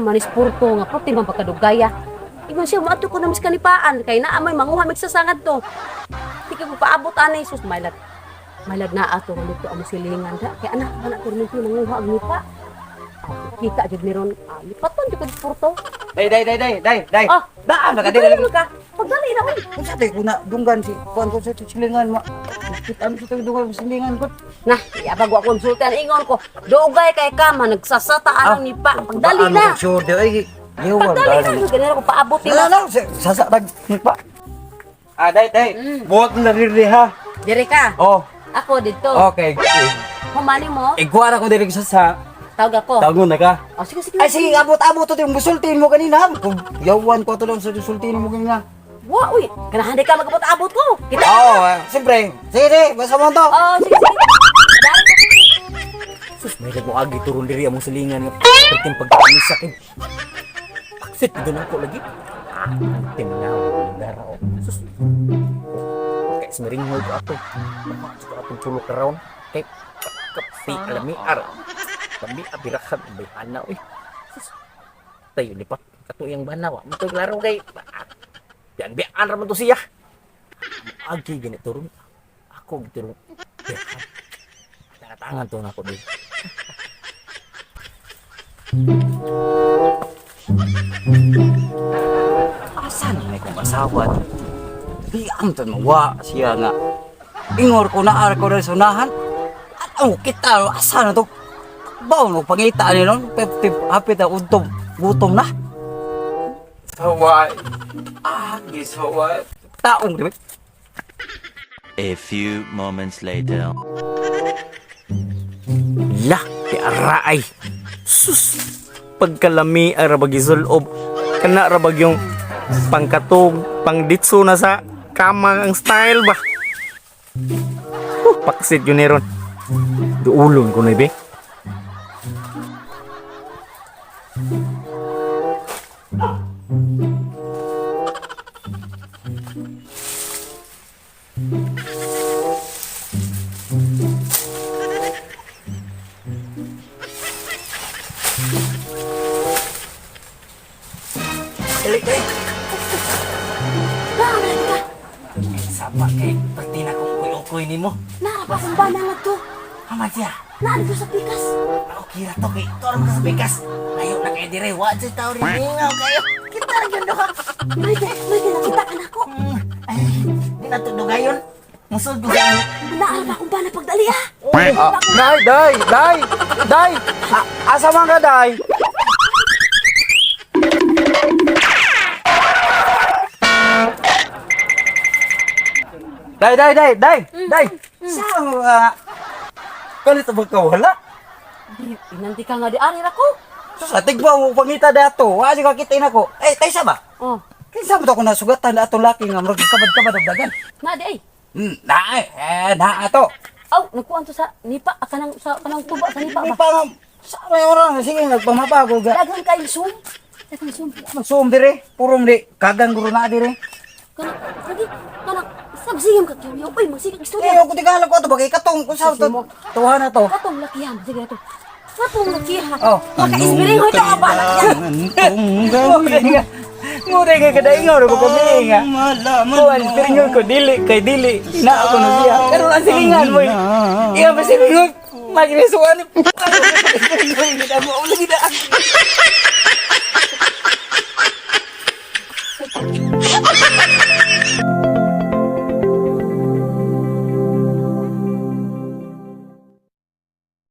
man is purto nga puti man pagkadugaya. Ingon siya moadto ko na mas kanipaan kay naa may manguha magsasangad to. Di ka ko paabot ani sus mailag. Mailag na ato nga dito ang silingan da kay anak man ato rin manguha og nipa. Ah, kita jud ni ron. Ah, lipaton jud ko purto. Day, day, day, day, day, day. Ah, Daan na ka dili. Dali ka. Pagdali na uy. Unsa tay kuna dunggan si kuan ko sa silingan ma. Kita mo sa dunggan sa silingan ko. Na, iabag wa akong sultan ingon ko. Dugay kay ka man nagsasata anang nipa. Pagdali na. Sure di ay. Yawan Pagdali na ganun ako paabot Wala nila. na sasa tag pa. Ah, day, day. Buhat na diri ha. Dire ka. Oh, Ako dito. okay. Humani mo. Igwara ko diri sa sa. Tawag ako. Tawagon na ka. Oh, sige, sige. Ay sige, abot-abot to yung musultin mo kanina. Kung yawan ko to lang sa sultin mo kanina. Wa, uy. Ganahan di ka magabot-abot ko. Kita. Oo, oh, siyempre. Sige, sige, basta mo to. Oh, sige, sige. Dali ko. Sus, may mo agi turun diri among silingan nga perting pagkakami sa akin. Paksit doon ako lagi. Ah, tinaw dara oh. Sus. Okay, smiringhol ko ato. Maka ko atong tulo ka round. Kay kapi alami ar. Kami abirakan bayhana oy. Sus. Tayo lipat kato iyang banawa. Mo to klaro kay Yan bian ra man to siya. Agi gani turun. Ako giturun. Birakan. Tangan to nako di. Asa na may kong asawa? Di ang mawa siya nga. Ingor ko na ar ko na sunahan. At ang kita, asa na to? Baw no pangita ni no? Pepti hapit na udtom, gutom na. Saway. Ah, gisaway. Taong di ba? A few moments later. La, ti araay. Sus, pagkalami ang rabag isulob. Kana rabag yung pangkatog, pangditso na sa kama ang style ba. Paksit yun ni ron. Duulon ko na ibe. Na, wala ka. Sama kay perti na kong kuy-ukoy nimo. Nara pa akong bana nga to. Hama siya. Na, dito sa pikas. Ako kira to kay toro ka sa bikas. Layo na kay dire wa sa tao rin ningaw kayo. Kita ra gyud ha. May kay, may kay nakita ka na ako. Ay, di na to dugayon. Musod dugayon. Naa pa akong bana pagdali ah. Ah, day, day, day, day. Ah, asa man ka, day? Day, day, day, day, day. Sa mga ganito ba ka wala? Di, inanti ka nga di ari ra ko. Sus, atig ba mo pangita dato? Wa siya kakita nako. Eh, tay sa ba? Oh, Kinsa mo to ako nasugatan na atong laki nga murag kabad-kabad og dagan. na di ay. Na eh, na ato. Aw, nagkuan to sa nipa, ah, kanang sa kanang tuba sa nipa Di ba. pa nga sa may orang sige nagpamabago ga. Daghan kay zoom. Daghan zoom. Magsuom dire, puro dire, kagang guro na dire. Kanang lagi kanang sabsigam ka kyo. Uy, magsigag Eh, istorya. ako tigalag ko ato bagay katong kung sa to. Tuha na to. Katong lakihan, sige ato. Katong lakihan. Oh. Maka-ismiring hoy to ang bana yan. Ngure nga kadaingaw ra ko kami nga. Kuan piringon ko dili kay dili na ako na siya. Karon ang silingan mo. Iya ba silingon? Magnisuan ni. Mo lagi na.